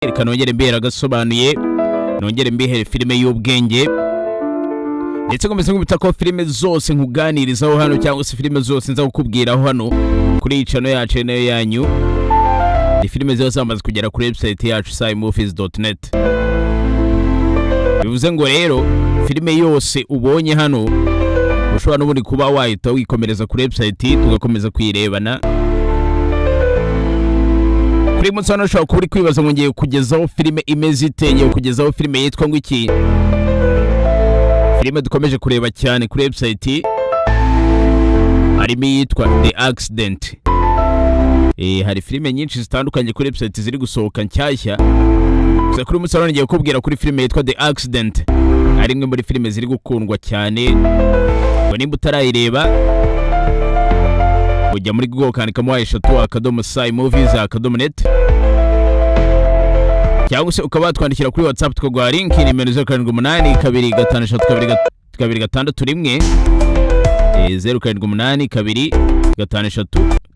Reka nongere mbere agasobanuye, nongere mbihere filime y'ubwenge, ndetse nkomeze nkubita ko filime zose nkuganirizaho hano, cyangwa se filime zose nza kukubwiraho hano kuri iyi channel yacu nayo yanyu, ni filime ziba zamaze kugera kuri website yacu simovies.net. Bivuze ngo rero filime yose ubonye hano ushobora n'ubundi kuba wahita wikomereza kuri website tugakomeza kuyirebana. Kuri munsi hano ushobora kuba uri kwibaza ngo ngiye kugezaho filime imeze ite? Ngiye kugezaho filime yitwa ngo iki? Filime dukomeje kureba cyane kuri website harimo iyitwa The Accident. Hari filime nyinshi zitandukanye kuri website ziri gusohoka nshyashya. Gusa kuri munsi hano ngiye kukubwira kuri filime yitwa The Accident, ari imwe muri filime ziri gukundwa cyane. Ngo nimba utarayireba, ujya muri Google ukandikamo www.simovies.net, cyangwa se ukaba watwandikira kuri WhatsApp tukaguha link, nimero 0782532261,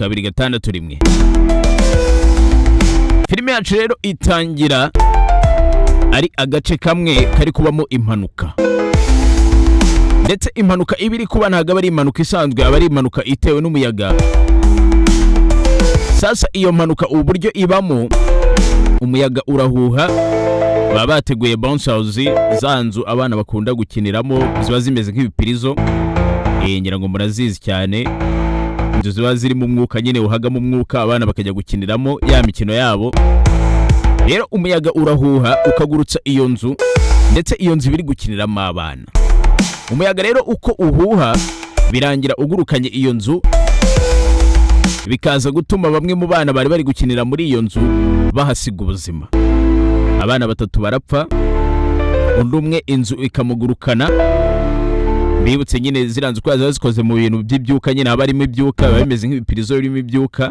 0782532261. Filime yacu rero itangira ari agace kamwe kari kubamo impanuka, ndetse impanuka iba iri kuba ntabwo aba ari impanuka isanzwe, aba ari impanuka itewe n'umuyaga. Sasa iyo mpanuka uburyo ibamo, umuyaga urahuha, baba bateguye bounce house, za nzu abana bakunda gukiniramo ziba zimeze nk'ibipirizo. Ngira ngo murazizi cyane, inzu ziba zirimo umwuka nyine, uhagamo umwuka, abana bakajya gukiniramo ya mikino yabo. Rero umuyaga urahuha ukagurutsa iyo nzu, ndetse iyo nzu iba iri gukiniramo abana. Umuyaga rero uko uhuha birangira ugurukanye iyo nzu, bikaza gutuma bamwe mu bana bari bari gukinira muri iyo nzu bahasiga ubuzima. Abana batatu barapfa, undi umwe inzu ikamugurukana. Bibutse nyine ziriya nzu ko ziba zikoze mu bintu by'ibyuka nyine, haba harimo ibyuka, biba bimeze nk'ibipirizo birimo ibyuka.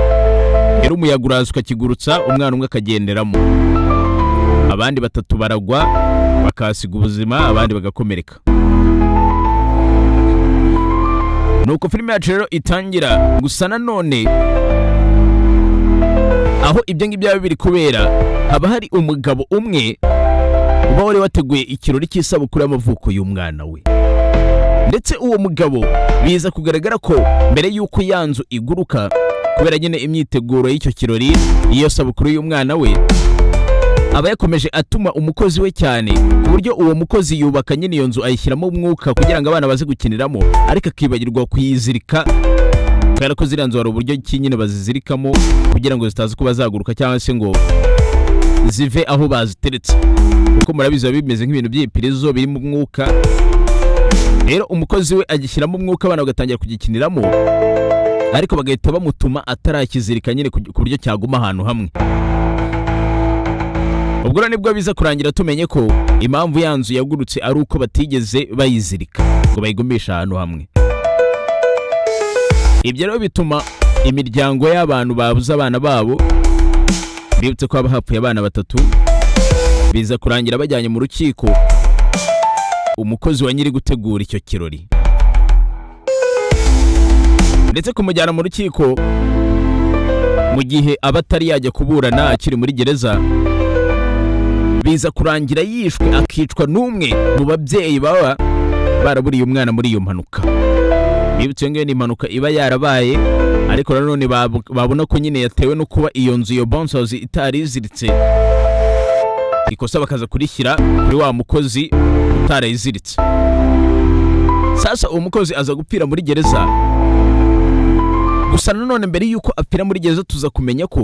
Rero umuyaga uraza ukakigurutsa, umwana umwe akagenderamo, abandi batatu baragwa bakahasiga ubuzima, abandi bagakomereka. Nuko filime yacu rero itangira. Gusa nanone aho ibyo ngibyo biba biri kubera, haba hari umugabo umwe uba wari wateguye ikirori cy'isabukuru y'amavuko y'umwana we. Ndetse uwo mugabo biza kugaragara ko mbere y'uko ya nzu iguruka, kubera nyine imyiteguro y'icyo kirori, y'iyo sabukuru y'umwana we, aba yakomeje atuma umukozi we cyane, ku buryo uwo mukozi yubaka nyine iyo nzu, ayishyiramo umwuka kugira ngo abana baze gukiniramo, ariko akibagirwa kuyizirika, kubera ko ziriya nzu hari uburyo ki nyine bazizirikamo kugira ngo zitaza kuba zaguruka cyangwa se ngo zive aho baziteretse, kuko murabizi biba bimeze nk'ibintu by'ibipirizo birimo umwuka. Rero umukozi we agishyiramo umwuka, abana bagatangira kugikiniramo, ariko bagahita bamutuma atarakizirika nyine ku buryo cyaguma ahantu hamwe. Ubwo rero nibwo biza kurangira tumenye ko impamvu ya nzu yagurutse ari uko batigeze bayizirika ngo bayigumishe ahantu hamwe. Ibyo rero bituma imiryango y'abantu babuze abana babo, bibutse ko haba hapfuye abana batatu, biza kurangira bajyanye mu rukiko umukozi wa nyiri gutegura icyo kirori. Ndetse kumujyana mu rukiko mu gihe aba atari yajya kuburana, akiri muri gereza, biza kurangira yishwe, akicwa n'umwe mu babyeyi baba baraburiye umwana muri iyo mpanuka. Bibutse, iyo ngiyo ni impanuka iba yarabaye, ariko nanone babona ko nyine yatewe no kuba iyo nzu, iyo bounce house itari iziritse, ikosa bakaza kurishyira kuri wa mukozi utarayiziritse. Sasa uwo mukozi aza gupfira muri gereza. Gusa nanone mbere y'uko apfira muri gereza, tuza kumenya ko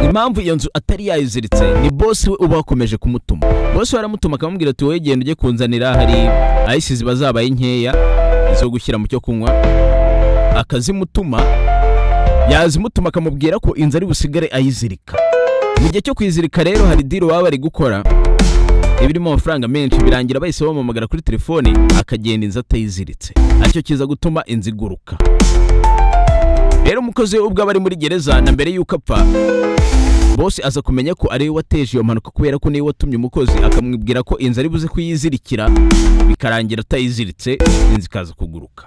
impamvu iyo nzu atari yayiziritse ni bosi we uba wakomeje kumutuma. Bosi we aramutuma akamubwira ati: "Wowe genda ujye kunzanira, hari ice ziba zabaye nkeya zo gushyira mu cyo kunywa." Akazimutuma, yazimutuma akamubwira ko inzu ari busigare ayizirika. Mu gihe cyo kuyizirika rero, hari deal baba bari gukora ibirimo amafaranga menshi. Birangira bahise bamuhamagara kuri telefone, akagenda inzu atayiziritse, aricyo kiza gutuma inzu iguruka. Rero umukozi we ubwo aba ari muri gereza, na mbere y'uko apfa, bosi aza kumenya ko ari we wateje iyo mpanuka, kubera ko niwe watumye umukozi akamwibwira ko inzu ari buze kuyizirikira, bikarangira atayiziritse, inzu ikaza kuguruka.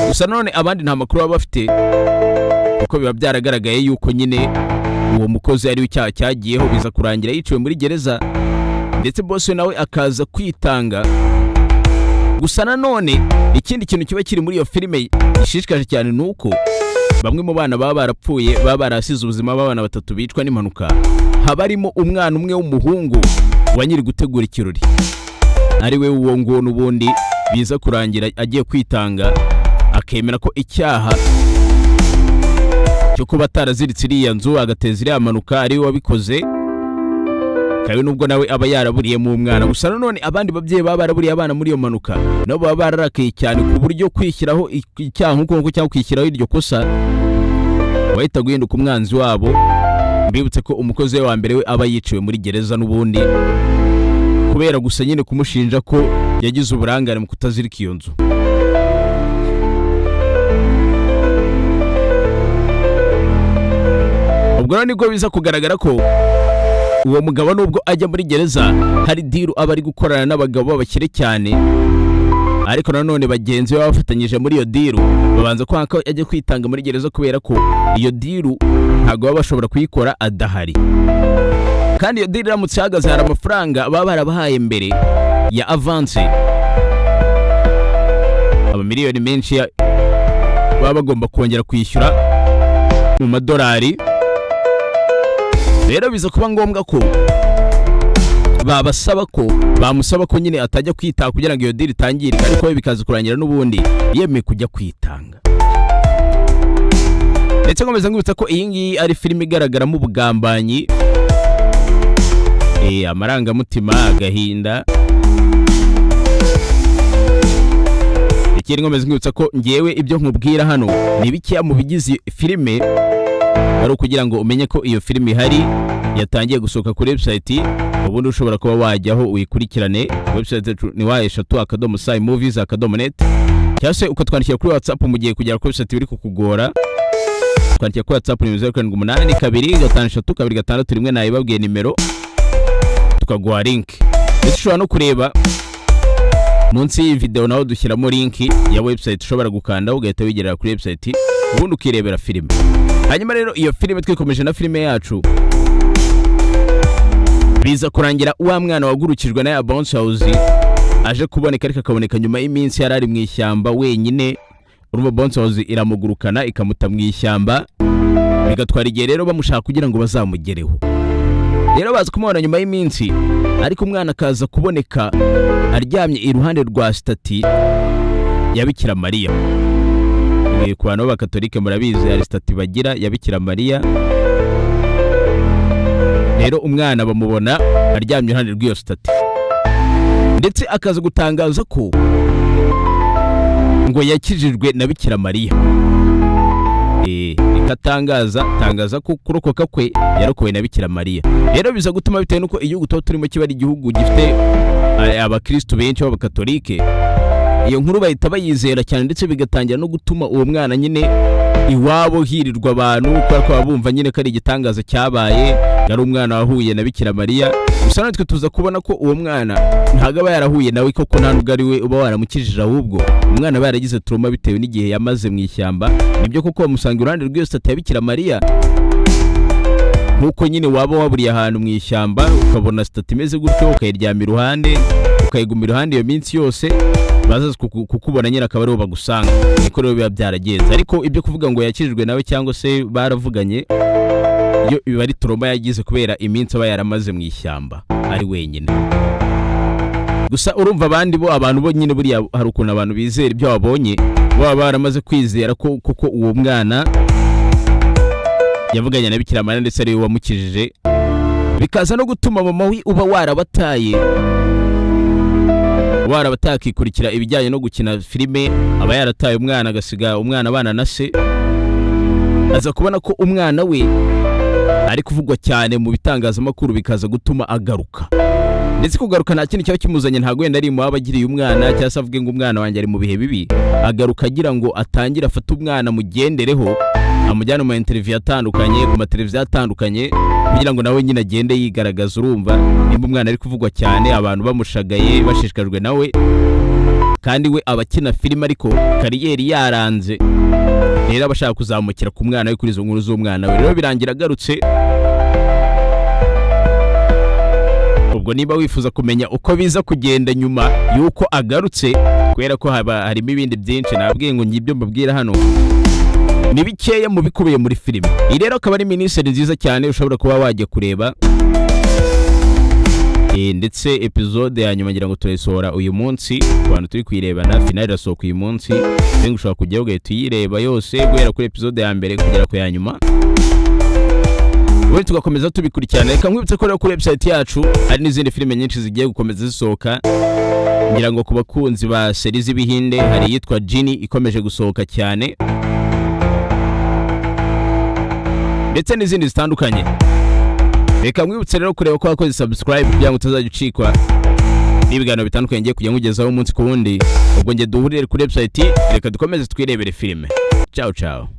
Gusa none abandi nta makuru baba bafite, kuko biba byaragaragaye yuko nyine Uwo mukozi ariwe icyaha cyagiyeho, biza kurangira yiciwe muri gereza, ndetse boss we nawe akaza kwitanga. Gusa nanone ikindi kintu kiba kiri muri iyo filime gishishikaje cyane ni uko bamwe mu bana baba barapfuye, baba barasize ubuzima b'abana batatu bicwa n'impanuka, haba harimo umwana umwe w'umuhungu wa nyiri gutegura ikirori, ari we uwo nguwo n'ubundi biza kurangira agiye kwitanga, akemera ko icyaha cyo kuba ataraziritse iriya nzu agateza iriya mpanuka ari we wabikoze, kawe nubwo nawe aba yaraburiyemo umwana. Gusa nanone abandi babyeyi baba baraburiye abana muri iyo mpanuka nabo baba bararakaye cyane, ku buryo kwishyiraho icyaha nk'uko nguko cyangwa kwishyiraho iryo kosa wahita guhinduka umwanzi wabo. Mbibutse ko umukozi we wa mbere we aba yiciwe muri gereza n'ubundi kubera gusa nyine kumushinja ko yagize uburangare mu kutazirika iyo nzu. Ubwo rero nibwo biza kugaragara ko uwo mugabo nubwo ajya muri gereza hari deal aba ari gukorana n'abagabo b'abakire cyane, ariko nanone bagenzi be bafatanyije muri iyo deal babanza kwanga ko ajya kwitanga muri gereza, kubera ko iyo deal ntabwo baba bashobora kuyikora adahari, kandi iyo deal iramutse ihagaze hari amafaranga baba barabahaye mbere ya avance, amamiliyoni menshi baba bagomba kongera kwishyura mu madolari. Rero biza kuba ngombwa ko babasaba ko bamusaba ko nyine atajya kwitanga kugira ngo iyo deal itangirike, ariko we bikaza kurangira n'ubundi yemeye kujya kwitanga. Ndetse nkomeza nkwibutsa ko iyi ngiyi ari filime igaragaramo ubugambanyi, amarangamutima, agahinda. Ikindi nkomeza nkwibutsa ko ngewe ibyo nkubwira hano ni bikeya mu bigize filime, ari ukugira ngo umenye ko iyo filime ihari, yatangiye gusohoka kuri website, ubundi ushobora kuba wajyaho uyikurikirane. Website yacu ni www.saimovies.net, cyangwa se ukatwandikira kuri WhatsApp mu gihe kugera kuri website biri kukugora. Twandikira kuri WhatsApp nimero 0782532661, nayibabwiye nimero, tukaguha link. Ndetse ushobora no kureba munsi y'iyi video, naho dushyiramo link ya website ushobora gukanda ugahita wigerera kuri website, ubundi ukirebera filime. Hanyuma rero iyo filime, twikomeje na filime yacu, biza kurangira wa mwana wagurukijwe na ya bounce house aje kuboneka, ariko akaboneka nyuma y'iminsi yari ari mu ishyamba wenyine. Urumva bounce house iramugurukana ikamuta mu ishyamba, bigatwara igihe rero bamushaka kugira ngo bazamugereho. Rero baza kumubona nyuma y'iminsi, ariko umwana akaza kuboneka aryamye iruhande rwa statue ya Bikira Mariya. Ku bantu b'abakatolike murabizi hari statue bagira ya Bikira Mariya. Rero umwana bamubona aryamye iruhande rw'iyo statue, ndetse akaza gutangaza ko ngo yakijijwe na Bikira Mariya. Ikatangaza tangaza ko kurokoka kwe yarokowe na Bikira Mariya. Rero biza gutuma, bitewe n'uko igihugu tuba turimo kiba ari igihugu gifite abakristu benshi b'abakatolike, iyo nkuru bahita bayizera cyane, ndetse bigatangira no gutuma uwo mwana nyine iwabo hirirwa abantu, kubera ko baba bumva nyine ko ari igitangaza cyabaye, ari umwana wahuye na Bikira Mariya. Gusa natwe tuza kubona ko uwo mwana ntabwo aba yarahuye nawe koko, nta nubwo ari we uba waramukijije, ahubwo umwana aba yaragize trauma bitewe n'igihe yamaze mu ishyamba. Nibyo koko bamusanga iruhande rw'iyo statue ya Bikira Mariya, nk'uko nyine waba waburiye ahantu mu ishyamba ukabona statue imeze gutyo, ukayiryama iruhande, ukayiguma iruhande iyo minsi yose, bazaza kukubona nyine akaba ariho bagusanga. Niko rero biba byaragenze. Ariko ibyo kuvuga ngo yakijijwe nawe cyangwa se baravuganye, iyo biba ari trauma yagize kubera iminsi aba yaramaze mu ishyamba ari wenyine. Gusa urumva abandi bo, abantu bo nyine buriya hari ukuntu abantu bizera ibyo babonye, baba baramaze kwizera ko koko uwo mwana yavuganye na Bikira Mariya ndetse ariwe wamukijije, bikaza no gutuma mama we uba warabataye akikurikira ibijyanye no gukina filime, aba yarataye umwana agasiga umwana abana na se, aza kubona ko umwana we ari kuvugwa cyane mu bitangazamakuru, bikaza gutuma agaruka. Ndetse kugaruka nta kindi cyaba kimuzanye, ntabwo wenda ari imuhaba agiriye umwana cyangwa se avuge ngo umwana wanjye ari mu bihe bibi. Agaruka agira ngo atangire afate umwana amugendereho, amujyane mu ma interview atandukanye, ku mateleviziyo atandukanye, kugira ngo nawe nyine agende yigaragaza. Urumva nimba umwana ari kuvugwa cyane, abantu bamushagaye, bashishikajwe nawe, kandi we aba akina filime ariko career yaranze, rero aba ashaka kuzamukira ku mwana we, kuri izo nkuru z'umwana we. Rero birangira agarutse. Ubwo niba wifuza kumenya uko biza kugenda nyuma y'uko agarutse, kubera ko haba harimo ibindi byinshi, nabwiye ngo ngibyo mbabwira hano ni bikeya mu bikubiye muri filime. Iyi rero akaba ari miniseries nziza cyane ushobora kuba wajya kureba. Ndetse episode ya nyuma ngira ngo turayisohora uyu munsi ku bantu turi kuyirebana. Finale irasohoka uyu munsi rero, ushobora kujyaho ugahita uyireba yose guhera kuri episode ya mbere kugera ku ya nyuma, ubundi tugakomeza tubikurikirana. Reka nkwibutse ko rero kuri website yacu hari n'izindi filime nyinshi zigiye gukomeza zisohoka. Ngira ngo ku bakunzi ba series z'ibihinde, hari iyitwa Genie ikomeje gusohoka cyane, ndetse n'izindi zitandukanye. Reka nkwibutse rero kureba ko wakoze subscribe kugira ngo utazajya ucikwa n'ibiganiro bitandukanye ngiye kujya nkugezaho umunsi ku wundi. Ubwo njye duhurire kuri website, reka dukomeze twirebere filime. Ciao ciao.